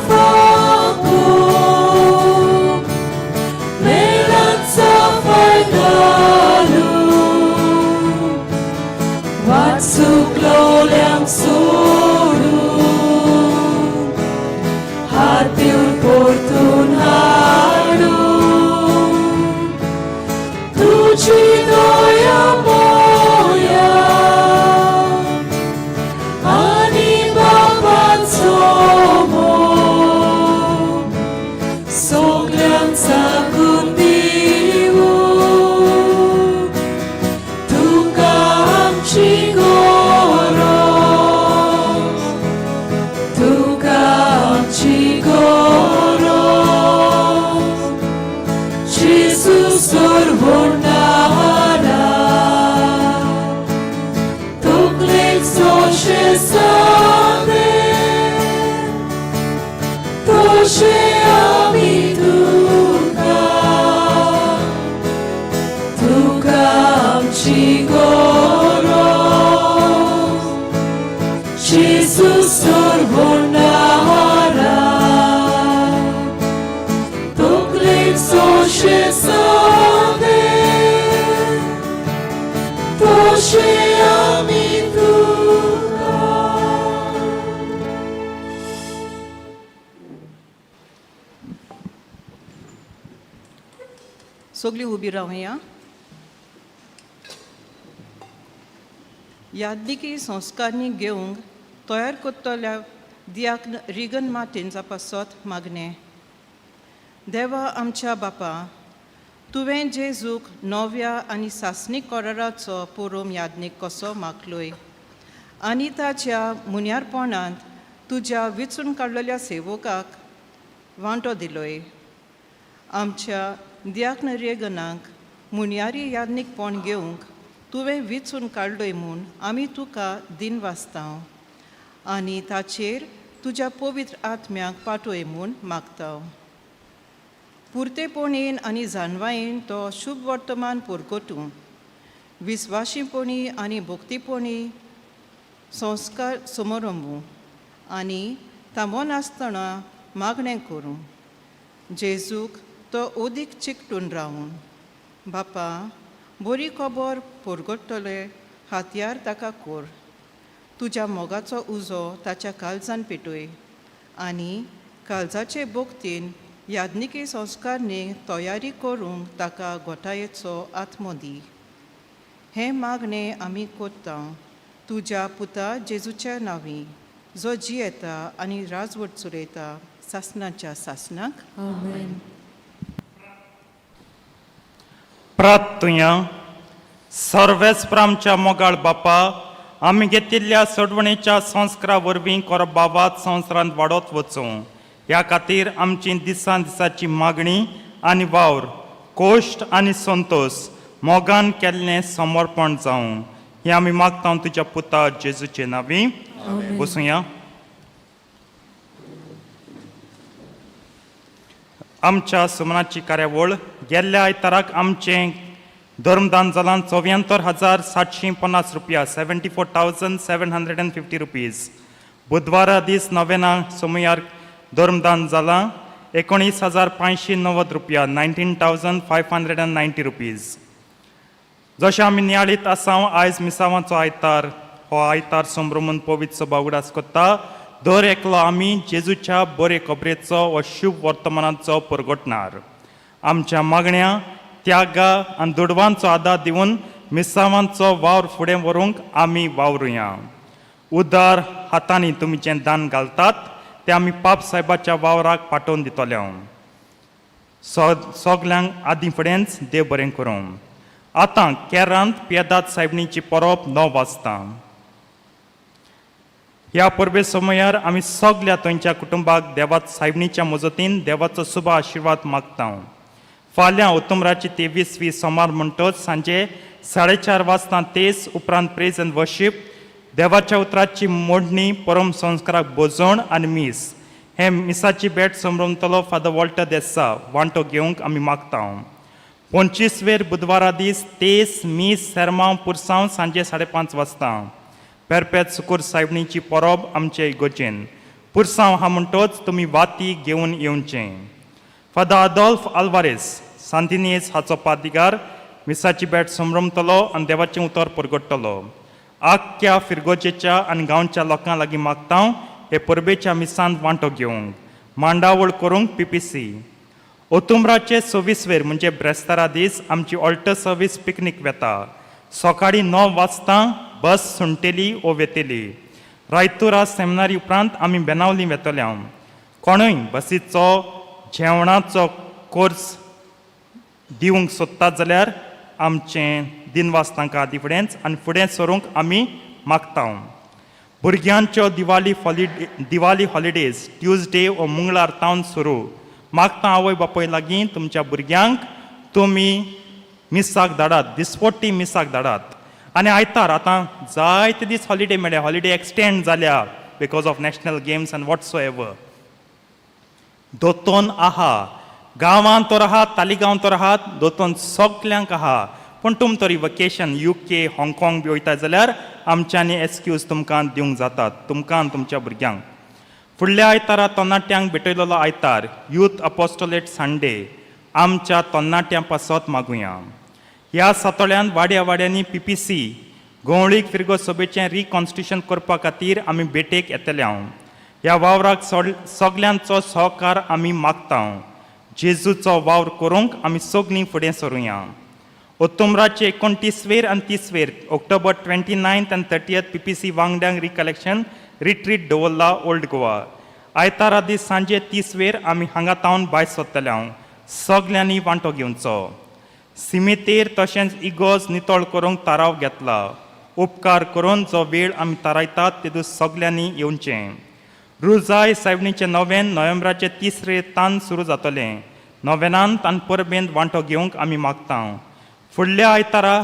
फांकून मेळांचा फाय घालून वाट चुकलोल्यांक सोडून हात दिवन परतून हाडून तुजी दया मोया आनी बापाचो मोग सगल्यांक साकून दिवूं तुका आमची गरज तुका आमची गरज जेजू सोडवणारा तकलेक सोशे साने तशें आमी तुका तुका आमची गरज जेजू सोडवणारा तकलेक सोशे साने तशें आमी तुका. सगळीं उबी रावया. यादनिकी संस्कारणी घेवंक तयार करतल्या दियाक रिगन मार्टिन्सा पासत मागणें. देवा आमच्या बापा, तुवें जेजूक नव्या आनी सासणीक कराराचो पुरोम यादनीक कसो मागलोय आनी ताच्या मुन्यारपणांत तुज्या विचून काडलेल्या सेवकाक वांटो दिलोय. आमच्या दियाक रेगनाक मुन्यारी यादनीकपण घेवंक तुवें विचून काडलोय म्हूण आमी तुका दिन वाचता आनी ताचेर तुज्या पवित्र आत्म्याक पाठोय म्हूण मागता. पुरतेपणेन आनी जानवायेन तो शुभ वर्तमान पुरगटूं. विस्वाशीपणी आनी भक्तीपणी संस्कार समरंबू आनी थांबनासतना मागणें करूं. जेजूक तो ओदीक चिकटून रावून बापा बरी खबर परगटतले हातयार ताका कोर. तुज्या मोगाचो उजो ताच्या काळजान पेटय आनी काळजाचे भक्तीन याज्ञिकी संस्कारणी तयारी करूंक ताका गोठायेचो आत्मो दी. हें मागणें आमी कोत्ता तुज्या पुता जेजूच्या नांवी, जो जियेता आनी राजवट चलयता सासणाच्या सासणाक. आमेन. प्रार्थुया. सर्वेस्पर आमच्या मोगाळ बापा, आमी घेतिल्ल्या सोडवणेच्या संस्कारा वरवीं कोरबावात संवसारांत वाडत वचूं ह्या खातीर आमची दिसान दिसाची मागणी आनी वावर कोश्ट आनी संतोश मोगान केल्लें समर्पण जावं हें आमी मागता तुज्या पुता जेजूचे नांवी. बसुया. आमच्या सुमनाची कार्यावळ. गेल्ल्या आयताराक आमचें धर्मदान जालां 74,750 रुपया, 74,750 rupees. बुधवारा दीस नोवेना सोमयार धर्मदान जालां 19,590 रुपया, 19,590 rupees. जशें आमी नियाळीत आसा, आयज मिसावांचो आयतार. हो आयतार संभ्रमून पवित्र सभा उगडास करता. दर एकलो आमी जेजूच्या बरे खबरेचो व शुभ वर्तमानाचो परगटणार. आमच्या मागण्या, त्यागा आनी दुडवांचो आदार दिवन मिसावांचो वावर फुडें व्हरूंक आमी वावरुया. उदार हातांनी तुमी जें दान घालतात तें आमी पाप सायबाच्या वावराक पाठोवन दितले. सगल्यांक आदीं फुडेंच देव बरें करूं. आतां केरांत पियेदाद सायबणीची परब 9 वाजता. ह्या परबे समयार आमी सगल्या थंयच्या कुटुंबाक देवात सायबणीच्या मजतीन देवाचो शुभ आशिर्वाद मागता. फाल्यां उतुमराची 23वी सोमार म्हणटच सांजे 4:30 वाजता तेज, उपरांत प्रेज अँड वर्शीप, देवाच्या उतराची मोडणी, परम संस्काराक बोजवण आनी मीस. हे मिसाची भेट संभ्रमतलो फादर वॉल्टर देसा. वांटो घेवंक आमी मागता. 25वेर बुधवारा दीस तेस, मीस, सेरमांव, पुरसांव सांजे 5:30 वाजता. पेरपेत सुकूर सायबणीची परब आमचे इगोजेन. पुरसांव आहा म्हणटोच तुमी वाती घेवन येवचें. फादर आदोल्फ आल्वारेस सांतिनेज हाचो पादिगार मिसाची भेट संभ्रमतलो आनी देवाचें उतर परगडटलो. आख्ख्या फिरगोजेच्या आनी गांवच्या लोकां लागीं मागता हे परबेच्या मिसांत वांटो घेवंक. मांडावळ करूंक पीपीसी. ओतुम्राचे 26वेर म्हणजे ब्रेस्तारा दीस आमची ऑल्टर सर्वीस पिकनीक वेता. सकाळीं 9 वाजता बस सुंटेली ओ वेतेली. रायतुरा सेमिनारी उपरांत आमी बेनावली वेतले. हांव कोणूय बसीचो जेवणाचो कोर्स दिवंक सोदतात जाल्यार आमचें दिनवास तांकां आदी फुडेंच आनी फुडें सरूंक आमी मागता. भुरग्यांच्यो दिवाली हॉलिडेज ट्युजडे ओ मंगळार तावन सुरू. मागता आवय बापूय लागीं, तुमच्या भुरग्यांक तुमी मिसाक धाडात, दिसपट्टी मिसाक धाडात. आनी आयतार आतां जायते दीस हॉलिडे मेळ्ळे, हॉलिडे एक्सटेंड जाल्या because of national games and whatsoever. दोतोन आहा गांवांत तर आहा, तालिगांव तर आहात, दोतोन सगल्यांक आहा. पूण तुम तरी वकेशन युके, हाँगकाँग बी वयता जाल्यार आमच्यांनी एक्सक्यूज तुमकां दिवंक जातात, तुमकां आनी तुमच्या भुरग्यांक. फुडल्या आयतारा तरणाट्यांक भेटयलेलो आयतार, यूथ अपोस्टोलेट संडे. आमच्या तरणाट्यां पासत मागुया. ह्या सातोळ्यान वाड्या वाड्यांनी पीपीसी गोवळीक फिरगो सभेचें रिकॉन्स्टिट्यूशन करपा खातीर आमी भेटेक येतले. हांव ह्या वावराक सगल्यांचो सहकार आमी मागता. जेजूचो वावर करूंक आमी सगलीं फुडें सरुया. ओतुम्राचे 29वेर आनी 30वेर, October 29th and 30th, PPC वांगड्यांक रिकलेक्शन रिट्रीट दवरला ओल्ड गोवा. आयतारा दीस सांजे 30वेर आमी हांगा तावन भायर सरतले. हांव सगल्यांनी वांटो घेवचो. सिमेतेर तशेंच इगोज नितळ करूंक थाराव घेतला. उपकार करून जो वेळ आमी थारायतात तेदूस सगल्यांनी येवचें. रुजाय सायबणीचें नोवेन नोव्हेंबराचे तिसरे तान सुरू जातलें. नोवेनांत आनी परबेंत वांटो घेवंक आमी मागता. फुडल्या आयतारा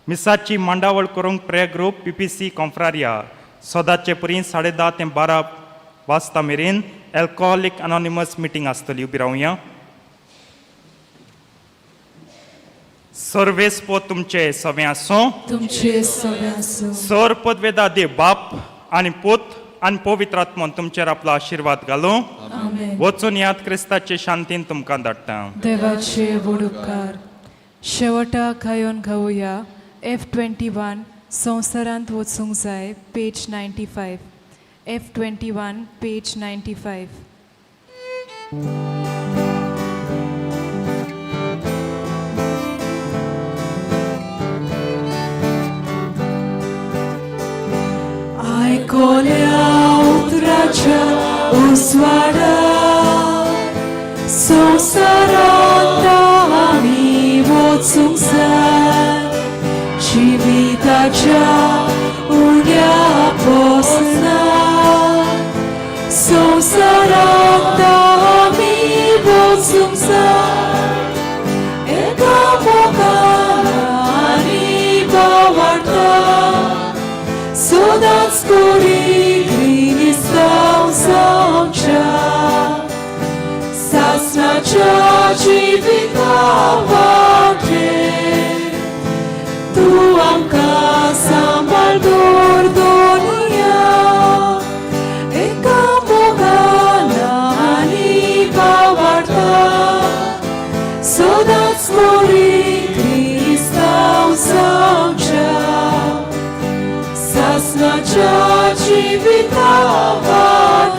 मिसाची मांडावळ करूंक प्रेयर ग्रूप पीपीसी कॉन्फ्रारिया सदाचे परी 10:30 ते 12 वाजता मेरेन एल्कोहोलीक अनॉनिमस मिटींग आसतली. उबी रावया. सर्वेस्पो तुमचे सवें आसूं. तुमचे सगळे आसूं. सर पदवेदा देव बाप आनी पूत आनी पवित्र आत्मोन तुमचेर आपलो आशिर्वाद घालूं. आमेन. वचून याद क्रिस्ताचे शांतीन तुमकां धाडटा. देवाचे व्हड उपकार. शेवटाक गायोन गावया F21 संवसारांत वचूंक जाय, page 95. F21, page 95. आयकोल्या उतराच्या उजवाडा संवसारांत आमी वचूंक जाय, जिविताच्या उण्या पोसना. संवसारांत आमी वचूंक जाय, एका मोगान आनी भावार्था सदांच करी क्रिस्तांव जावच्या सासणाच्या जिविता वाटेर. तूं आमकां सांबाळ दवर दोनया, एका मोगान आनी भावार्था सदांच करी क्रिस्तांव जावच्या सासणाच्या जिविता वाटेर.